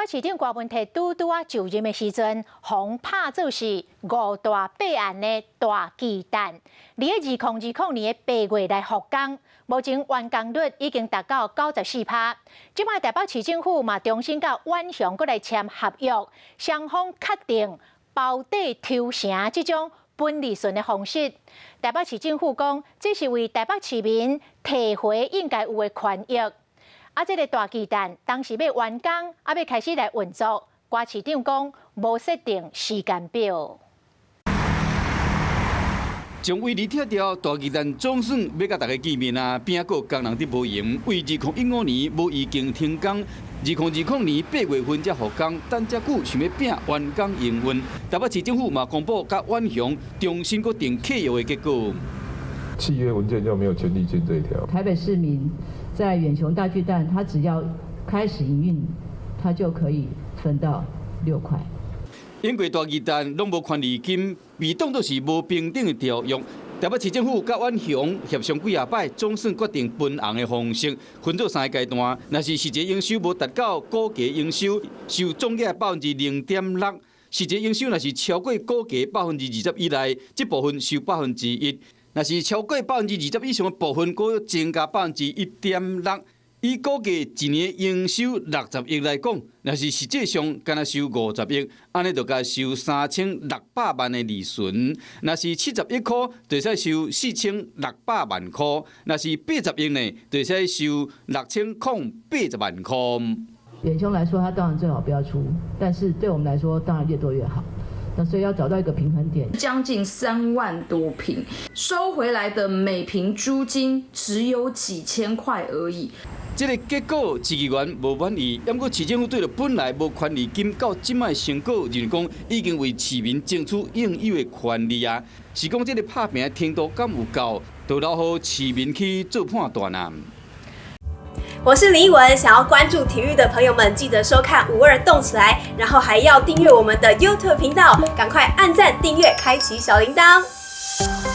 北市長柯文哲拄拄仔就任的時陣，予拍做是五大八案的大巨蛋。佇咧2020年8月來復工，目前完工率已經達到94%。這擺台北市政府嘛重新佮遠雄閣來簽合約，雙方確定包底抽成這種分利潤的方式。台北市政府講，這是為台北市民提回應該有的權益。啊，這个大巨蛋當時欲完工，猶未開始來運作，柯市長講無設定時間表。從位置拆掉，大巨蛋總算欲佮大家見面啊！邊仔閣工人佇無閒，為2015年無預警停工，2020年8月份才復工，等遮久想欲拼完工營運。台北市政府嘛公布佮遠雄重新閣訂契約的結果。契約文件就沒有權利金這一條。台北市民在遠雄大巨蛋，他只要開始營運，他就可以分到6塊。因為大巨蛋攏無權利金，被當作是無平等的條約。台北市政府佮遠雄協商幾仔擺，總算決定分紅的方式，分做三个階段。若是實際營收無達到估計營收，收總額0.6%；實際營收若是超過估計20%以內，這部分收1%；若是超過20%以上的部分，閣增加1.6%。以估計一年營收60億來講，若是實際上干焦收50億，按呢就共收3600萬的利潤。若是70億箍，就會使收4600萬箍；若是80億呢，就會使收6080萬箍。遠雄來說，他當然最好不要出，但是對我們來說，當然越多越好。那所以要找到一個平衡點。將近3萬多坪收回來的每坪租金只有幾千塊而已。這个結果市議員無滿意，毋過市政府對著本來無權利金到這擺成果，認為講已經為市民爭取應有的權利啊。是講這个拍拚程度敢有夠，就留予市民去做判斷啊。我是林奕文，想要關注體育的朋友們，記得收看五二動起來，然後還要訂閱我們的 YouTube 頻道，趕快按讚、訂閱、開啟小鈴鐺。